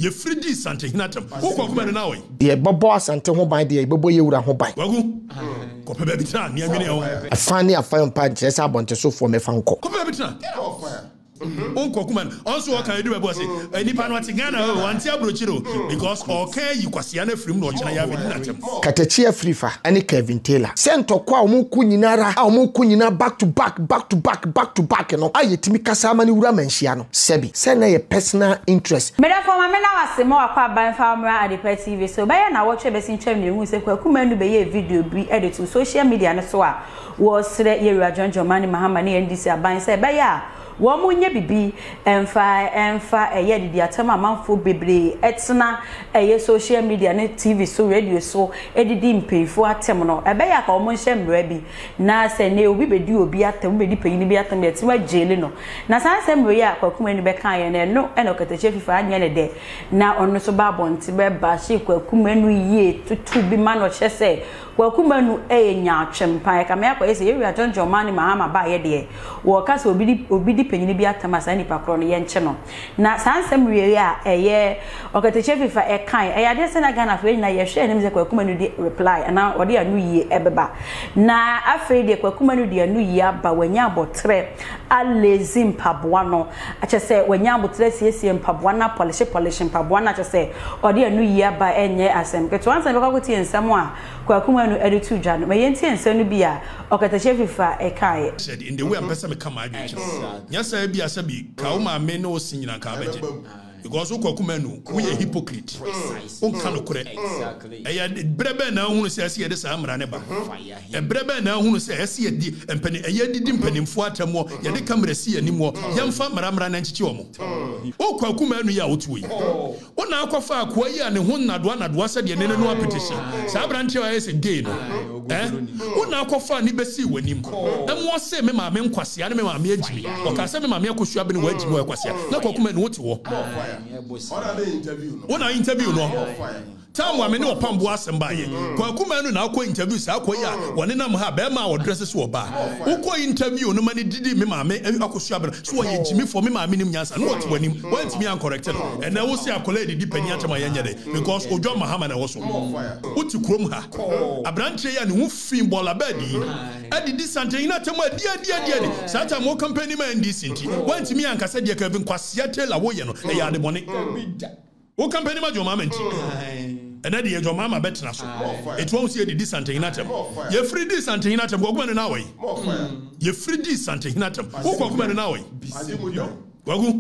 Yɛfiri dii Santehene atɛm. Wo Kwaku Manu na wɔ he? Yɛbɛbɔ Asante ho ban deɛ, yɛbɛbɔ Yɛwura ho ban. Kwaku, kɔpɛ baabi tena, nea nwene ho. Afa ne afa mpa nkyerɛ sɛ abɔntesofoɔ mmɛfa nkɔ. Kɔpɛ baabi tena. Wo Kwaku Manu, ɔnso ɔka ɛdu baabi ɔse, nipa no ɔte Ghana o, wante aburokyire o, because ɔɔka ayi kwasea no afiri mu na ɔkyena yɛ abɛdi n'atɛm. Katakyi Afrifa ne Kevin Taylor sɛ ntɔkwa a wɔko nyina ara a wɔko nyina back to back back to back back to back no a yɛtumi kasa ama no wura manhyia no. Sɛbi, sɛ na yɛ personal interest. Medɔfo ma meda wo ase ma wakɔ aba mfa wo mmra Adepa TV so. Bɛyɛ nnawɔtwe a ɛbɛsen twam na yɛhuu sɛ Kwaku Manu bɛyɛɛ video bi de too social media no so a wɔresrɛ Yɛwura John Dramani Mahama ne NDC aban sɛ ɛbɛyɛ a wɔn nyɛ bibi mfa mfa ɛyɛ adidiatam a amanfoɔ bebree tena ɛyɛ social media ne TV so, radio so didi mpanyinfoɔ atɛm no. Ɛbɛyɛ a ka wɔn nhyɛ mmara bi na sɛ nnɛ obi bɛdi obi atɛm, obi bɛdi panyin bi atɛm yɛtumi agyeli no. Na saa nsɛm wei a Kwaku Manu bɛkaeɛ no, ɛno na Ɔkatakyie Fifa anyɛ ne dɛ, na ɔno nso ba abɔnten bɛbahyee Kwaku Manu yie, tutuu bi ma no, kyerɛ sɛ Kwaku Manu yɛ nyaatwem paa. Ɛkame akɔyɛ sɛ Yɛwura John Dramani Mahama baeɛ deɛ, wɔka sɛ obi di obi di panyini bi atɛm a, saa nipa korɔ no yɛnkye no. Na saa nsɛm wei a ɛyɛ Ɔkatakyie Fifa ɛkae, ɛyɛ adeɛ sɛ na Ghanafoɔ yɛn nyinaa yɛhwɛ anim sɛ Kwaku Manu de reply anaa ɔde anoyie ɛbɛba. Na afei deɛ Kwaku Manu de anoyie aba, wanya abɔterɛ. Alezi mpaboa no, kyerɛ sɛ wanya aboterɛ asiesie mpaboa no, apɔlehye pɔlehye mpaboa no, kyerɛ sɛ ɔde ano yie aba ɛnyɛ asɛm ketewa. Ansa na yɛbɛkɔ akɔtie nsɛm a Kwaku Manu de too dwa no, ma yɛntie nsɛm no bi a Ɔkatakyie Fifa kaeɛ. Said in the way a mepɛ sɛ meka m'adwene kyerɛ wo. Nyɛ saa ebia sɛ bi ka wo maame ne wo se nyina nka abɛgye. Because wo Kwaku Manu woyɛ hypocrite. Wonka nokorɛ. Ɛyɛ berɛ bɛn na ahunu sɛ ɛsɛ yɛde saa mmara no ba? Ɛberɛ bɛn na ahunu sɛ ɛsɛ yɛdi mpani ɛyɛ didi mpanimfoɔ atɛmmoɔ, yɛde camera si yɛn animuɔ, yɛmfa mmara mmra na nkyekye wɔn? Wo Kwaku Manu yi a wote hɔ yi, wo na akɔfa akoa yi a ne ho nnadoa nnadoa sɛdeɛ ne ne no apetehye, saa aberanteɛ a ɔyɛ sɛ gay no, eh? Wo na akɔfaa ne bɛsii w'anim, ɛmoɔ se me maame nkwasea ne me maame agyimi, ɔkaa sɛ me maame akosua bene wɔ agyimi ɔyɛ kwasea, na Kwaku Manu wote hɔ. Wo na interview no. Time a me ne ɔpamboa asɛm baeɛ, Kwaku Manu na akɔ interview saa akoa yi a wɔnenam ha, bɛɛma a ɔdrɛse sɛ ɔbaa. Wokɔ interview no ma no didi me maame akosua bere so ɔyɛ gyimifoɔ, me maame nim nyansa na ɔte w'anim, woantumi ankɔrɛkte no. Ɛnɛ wo se akwadaa redidi panin atɛm a yɛnyɛ dɛ because Odwa Mahama na ɛwɔ so. Wote kurom ha, abranteɛ yi a ne ho fi bɔɔla bɛɛd yi adidi Santehene atɛm adi adi adi adi. Saa time wo campaign ma NDC nti woantumi anka sɛ deɛ Kevin Kwasea Taylor woyɛ no ɛyɛ adebɔne. Wo company ma John Mahama nti ɛnɛ deɛ John Mahama bɛtena so ɛti wɔn sɛ yɛdidi Santehene atɛm yɛfiri di Santehene atɛm Kwaku Manu na awɔ yi yɛfiri di Santehene atɛm wo Kwaku Manu na awɔ yi Kwaku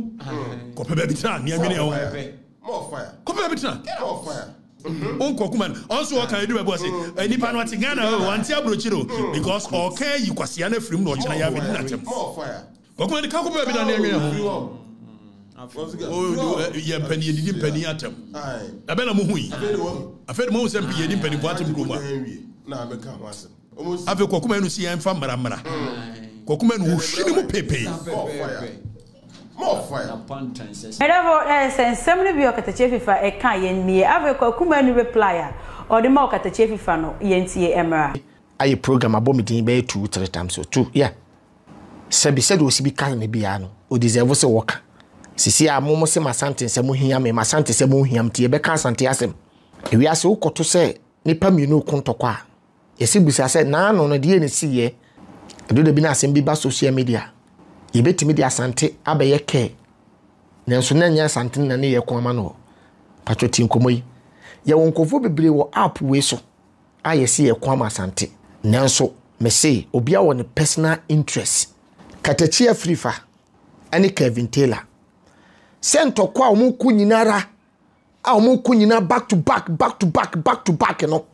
kɔpɛ baabi tena nea nwene ɛho kɔpɛ baabi tena wo Kwaku Manu ɔnso ɔka ɛdu baabi ɔse nipa no ɔte Ghana o wante aburokyire o because ɔka ayi kwasea no afiri mu na ɔkyena yɛ abɛdi n'atɛm Kwaku Manu ka kɔpɛ baabi na nea nwene ho Yɛ mpanin yɛdidi mpanin atɛm. Na bɛn na mohu yi? Afei de moahu sɛ yɛdi mpanimfoɔ atɛm kurom a. Afei Kwaku Manu si yɛn fa mmara mmara. Kwaku Manu wohwi ne mu peepee. Medɔfo, eh, sɛ nsɛm no bi a Ɔkatakyie Fifa ɛka yɛn nie. Afei Kwaku Manu reply a ɔde ma Ɔkatakyie Fifa no, yɛntie mmra. Ayɛ program abɔ me din bɛyɛ two three times o two yeah. Sɛbi sɛdeɛ ɔsi bi ka no biara no o deserve sɛ wɔka. Sisi a mo mo se m'asante nsɛm hia me, m'asante sɛm nhia me nti yɛbɛka asante asɛm. Ewiase wo kɔto sɛ nipa mmienu reko ntɔkwa a, yɛsi bisa sɛ naano no deɛ na esiiɛ? Ɛdu da bi na asɛm bi ba social media, yɛbɛtumi de asante abɛyɛ kɛɛ, nanso na ɛnyɛ asante na ne yɛko ama no. Patro tie nkɔmmɔ yi. Yɛwɔ nkurɔfoɔ bebree wɔ app wei so. a yɛse yɛko ama Asante nanso mese obia wɔ ne personal interest. Katakyi Afrifa ne Kevin Taylor sɛ ntɔkwa a wɔn ko nyinara a wɔn ko nyina back to back back to back back to back no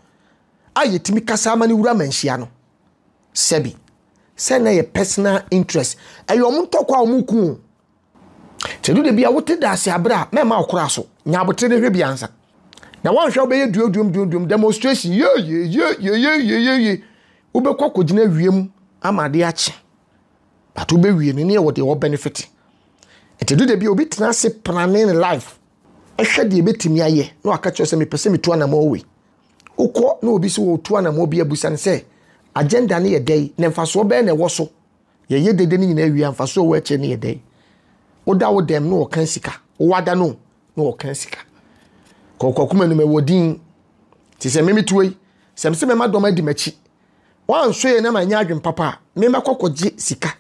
a yɛtumi kasa ama ne wura manhyia no sɛbi sɛ na yɛ personal interest ɛyɛ wɔn ntɔkwa a wɔn ko o. Sɛ ɛdu da bi a wote daase abere a, mɛmma wo kora so. Nya abotere no hwɛ bi ansa. Na woanhwɛ wobɛyɛ duoduom duoduom demonstration yeyeyeyeyeyeye. Wobɛkɔ akɔgyina wiem ama ade akye. But wobɛwie no ne ɛwɔ deɛ wɔ benefit. Nti ɛdu da bi a obi tena ase plane ne life. Ɛhwɛ deɛ ɛbɛtumi ayɛ na waka kyerɛ sɛ mepɛ sɛ metu anamɔ wei. Wokɔ na obi sɛ wɔtu anamɔ bi abusa no sɛ agenda no yɛ dɛn na mfasoɔ bɛn na ɛwɔ so. Yɛyɛ dede no nyinaa wie a, mfaso a ɛwɔ akyire no yɛ dɛn? Woda wo dɛm na wɔka sika. Wowada no na wɔka sika. Kɔ Kwaku Manu mewɔ din. Te sɛ me metuo yi, sɛ mese mɛma dɔm adi m'akyi, wɔanso yɛ na manyɛ adwene papa a, me mɛkɔ kɔgye sika.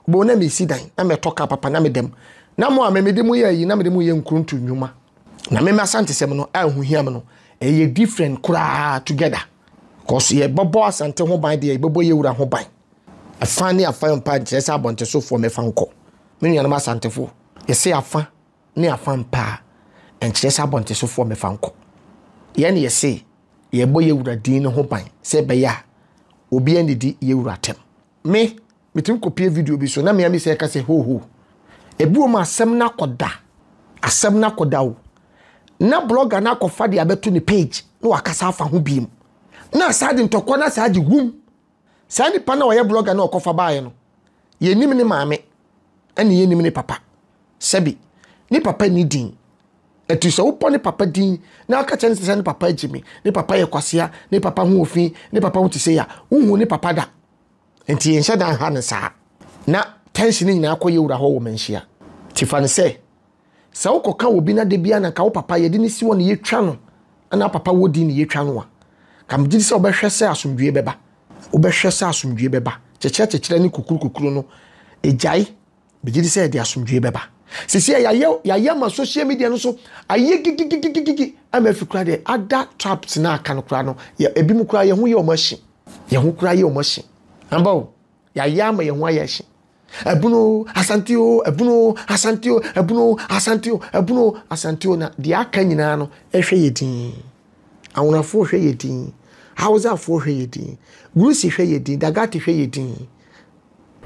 Wobɛhu na mesi dan, na mɛtɔ kaa papa na meda mu. Na mo a me mede mo yɛ ayi, na mede mo yɛ nkuruntu nnwuma. Na me m'asantesɛm no a ɛho hia me no, ɛyɛ different koraa together. Cause yɛbɛbɔ Asante ho ban deɛ, yɛbɛbɔ yɛwura ho ban. Afa ne afa mpa nkyerɛ sɛ abɔntesofoɔ mɛfa nkɔ. Me nuanom Asantefoɔ, yɛse afa ne afa mpa a, ɛnkyerɛ sɛ abɔntesofoɔ mɛfa nkɔ. Yɛn na yɛse yɛbɔ yɛwura din no ho ban sɛ ɛbɛyɛ a obi annidi yɛwura atɛm. Me, metumi kɔpie video bi so na mea me sɛ ɛka sɛ ho ho. Ebi wɔ mu asɛm no akɔda, asɛm no akɔda o. Na blogger no akɔfa de abɛto ne page na wakasa afa ho biem. Na saa de ntɔkwa na saa de wum. Saa nipa no a ɔyɛ blogger no a ɔkɔfa baeɛ no, yɛnnim ne maame ɛne yɛnnim ne papa. Sɛbi, ne papa nni din. Ɛti sɛ wobɔ ne papa din na aka kyerɛ no sɛ ne papa agyi me, ne papa yɛ kwasea, ne papa ho wɔ fi, ne papa ho te sei a, wonhu ne papa da. Nti yɛnhyɛ da nha no saa. Na tension no nyinaa kɔ yɛwura hɔ wɔ manhyia. Nti fa no sɛ, sɛ wokɔka obi na da biara na nka wo papa yɛde no si hɔ na yɛtwa no, ɛna papa wɔ din na yɛtwa no a, ka megye di sɛ wobɛhwɛ sɛ asomdwoeɛ bɛba. Wobɛhwɛ sɛ asomdwoeɛ bɛba. Kyekyerɛ kyekyerɛ ne kukuru kukuru no, ɛgyae. Megye di sɛ ɛde asomdwoeɛ bɛba. Sisi a yɛayɛ yɛayɛ ama social media no so ayɛ gigigigigigi ama afi koraa deɛ ada traps na aka no koraa no yɛ ebi mu koraa yɛn ho yɛ wɔn ahye. Yɛn ho koraa yɛ wɔn ahye. Amba o, yɛayɛ ama yɛn ho ayɛ ahye. Ɛbono Asante o, ɛbono Asante o, ɛbono Asante o, ɛbono Asante o na deɛ aka nyinaa no ɛhwɛ yɛ din. Awonafoɔ hwɛ yɛ din. Hausafoɔ hwɛ yɛ din. Gurusi hwɛ yɛ din. Dagati hwɛ yɛ din.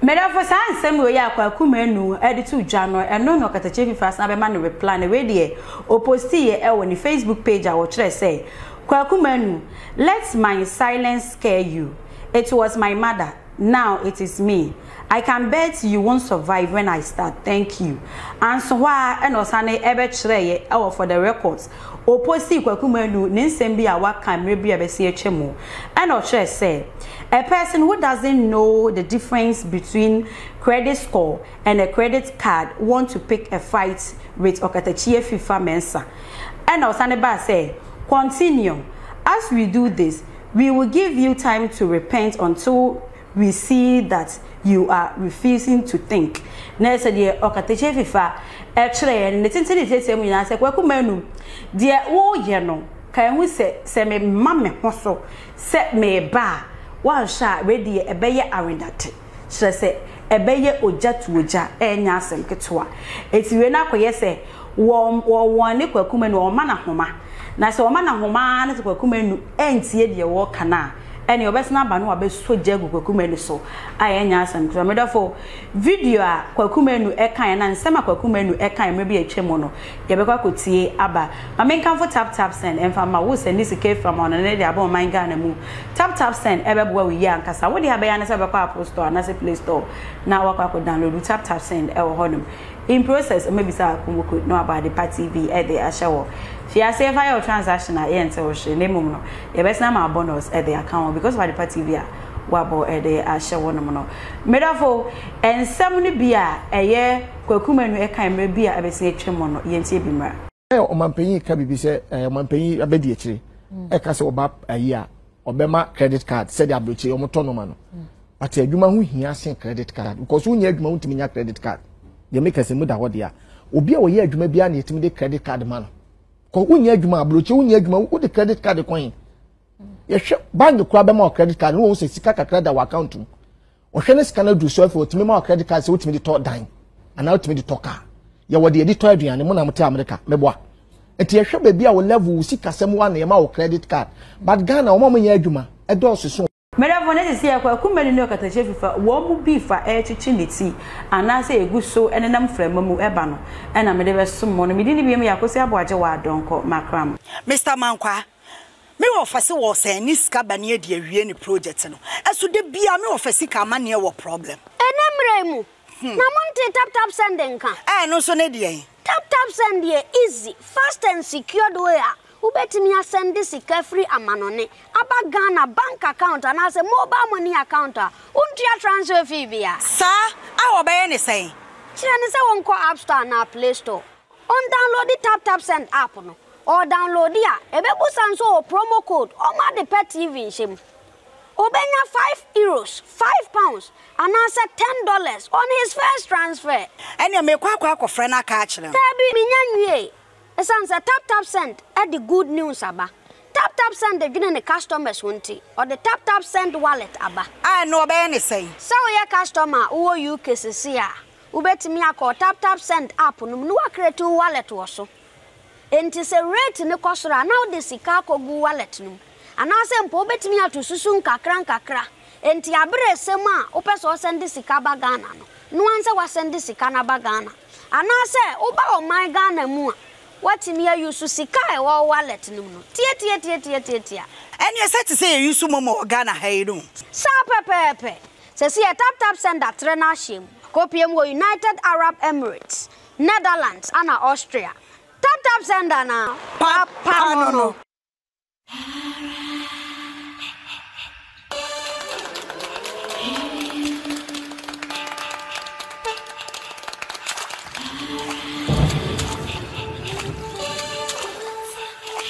Medɔfo saa nsɛm wei a Kwaku Manu de to dwa no ɛno na Ɔkatakyie Fifa asan abɛma no reply na wei deɛ ɔpostiiɛ ɛwɔ ne Facebook page a ɔtwerɛ sɛ, Kwaku Manu, let my silence scare you, it was my mother, now it is me, I can bet you won't survive when I start, thank you. Anso hɔ ara na ɔsane bɛkyerɛeɛ ɛwɔ for the records, ɔpostii Kwaku Manu ne nsɛm bi a waka mmerɛ bi a bɛsi atwa mu ɛna ɔkyerɛɛ sɛ, A person who doesn't know the difference between credit score and a credit card want to pick a fight with Okatakyie Fifa Mensah. Ɛna ɔsane baa sɛ, Continue, as we do this, we will give you time to repent until we see that you are refusing to think. Na ɛsɛ deɛ Okatakyie Fifa kyerɛeɛ no, ne tenten ne tiatia mu nyinaa sɛ, Kwaku Manu, deɛ woreyɛ no, ka ɛho sɛ, sɛ mema me ho so Sɛ mereba a, woanhwɛ a wei deɛ ɛbɛyɛ awedade, kyerɛ sɛ ɛbɛyɛ ogya tu ogya, ɛnyɛ asɛm ketewa. Enti wei no akɔyɛ sɛ wɔ wɔwarne Kwaku Manu, wɔma no ahoma. Na sɛ wɔma no ahoma ara na sɛ Kwaku Manu antie deɛ wɔreka no a, ɛnneɛ ɔbɛsan aba na wabɛsɔ gya agu Kwaku Manu so a ɛnyɛ asɛm ketewa. Me dɔfo, video a Kwaku Manu kaeɛ anaa nsɛm a Kwaku Manu kaeɛ mmerɛ bi a atwa mu no, Yɛbɛkɔ akɔtie aba. Ma menkamfo Tap Tap Send mfa mma wo sɛ ne sika afira ma ɔno ne de aba ɔman Ghana mu. Tap Tap Send ɛbɛboa wo yie ankasa. Wo deɛ abɛyɛ ara ne sɛ wobɛkɔ Apple Store anaasɛ Play Store na woakɔ akɔ download Tap Tap Send ɛwɔ hɔnom. In process, wɔbɛbisa wo promo code na wabɔ Adepa TV de ahyɛ hɔ. Fi aseɛ fa yɛ wo transaction a yɛnte wo hwee na mmom no yɛbɛsan ama wo bonus de aka ho because of Adepa TV a woabɔ de ahyɛ hɔnom no. Medɔfo, nsɛm no bi a ɛyɛ Kwaku Manu ɛkae mmerɛ bi a abɛsen atwa mu no, yɛntie bi mmra. Ɛ ɔmanpanyin ka biribi sɛ ɛ ɔmanpanyin abɛdi akyire ɛka sɛ ɔba ayi a ɔbɛma credit card sɛdeɛ aburokyire wɔn tɔ nneɛma no but adwuma ho hia sen credit card because wonyɛ adwuma wontumi nya credit card deɛ meka sɛ mu da hɔ deɛ a obi a ɔyɛ adwuma biara na yɛtumi de credit card ma no kɔ wonyɛ adwuma aburokyire wonyɛ adwuma wode credit card kwan yɛhwɛ bank koraa bɛma wɔ credit card no wɔn sɛ sika kakra da wɔ account mu Ɔhwɛ ne sika no aduru so afei ɔtumi ma wo credit card sɛ wotumi de tɔ dan anaa wotumi de tɔ car. Yɛwɔ deɛ yɛde tɔ aduane mo na mote America meboa. Nti yɛhwɛ baabi a wo level wo sikasɛm wɔ a na yɛma wo credit card. But Ghana wɔn a wɔnyɛ adwuma ɛdɔɔso so. Medafo ne sisi a Kwaku Manu ne Ɔkatakyie Fifa wɔn mu beef a ɛretwetwe ne ti anaasɛ ɛgu so nenam mframa mu ɛba no ɛna mede bɛsom mo no. Me din ne biom yɛ Akosua Aboagye wɔ Adɔnkɔ, Makram. Mister Mankwaa, Me wɔfa se wɔ sɛn ne sika ba ne adi awie ne project no ɛso da biaa me wɔfa sika amaneɛ wɔ problem. Ɛnɛ mmerɛ yi mu na mo ntee tap tap send nka? Ɛɛ ɛno nso ne deɛn? Tap tap send yɛ easy, fast and secured way a wobɛtumi asɛnde sika firi amanɔne aba Ghana bank account anaasɛ mobile money account a wontua transfer fee biara. Saa? A wɔbɛyɛ ne sɛn? Kyerɛ no sɛ wɔnkɔ app store anaa play store, ɔndownloadi tap tap send app no. Ɔredownloadi a, ɛbɛbusa nso ɔwɔ promo code ɔma Adepa TV nhyɛ mu. Obenya €5, £5, anaasɛ $10 on his first transfer. Ɛnneɛ merekɔ akɔ akɔfrɛ no aka akyerɛ no. Daabi, mennya nwiei. Esiane sɛ TapTapSend de good news aba, TapTapSend dwene ne customers ho nti, ɔde TapTapSend Wallet aba. A ɛno ɔbɛyɛ ne sɛn? Sɛ woyɛ customer a wowɔ UK seesei a, wobɛtumi akɔ TapTapSend app no mu na woacreate wo wallet wɔ so. Enti sɛ rate no kɔ soro a, na wode sika akɔgu wo wallet no mu. Anaasɛ mpo wobɛtumi ato susu nkakrankakra. Enti abere resɛ mu a wopɛ sɛ ɔsɛnde sika ba Ghana no, noa nsɛ woasɛnde sika no aba Ghana. Anaasɛ woba ɔman Ghana mu a, woatumi a use sika a ɛwɔ wo wallet no mu no. Tiatiatiatiatiatia. Ɛneɛ sɛ te sɛ yɛ use momo wɔ Ghana ha yi no. Saa pɛpɛɛpɛ. Sɛsi yɛ tap tap send atrɛ no ahyɛ mu. Kɔpie mu wɔ United Arab Emirates, Netherlands ana Austria. Tap tap send anaa? Papa no no.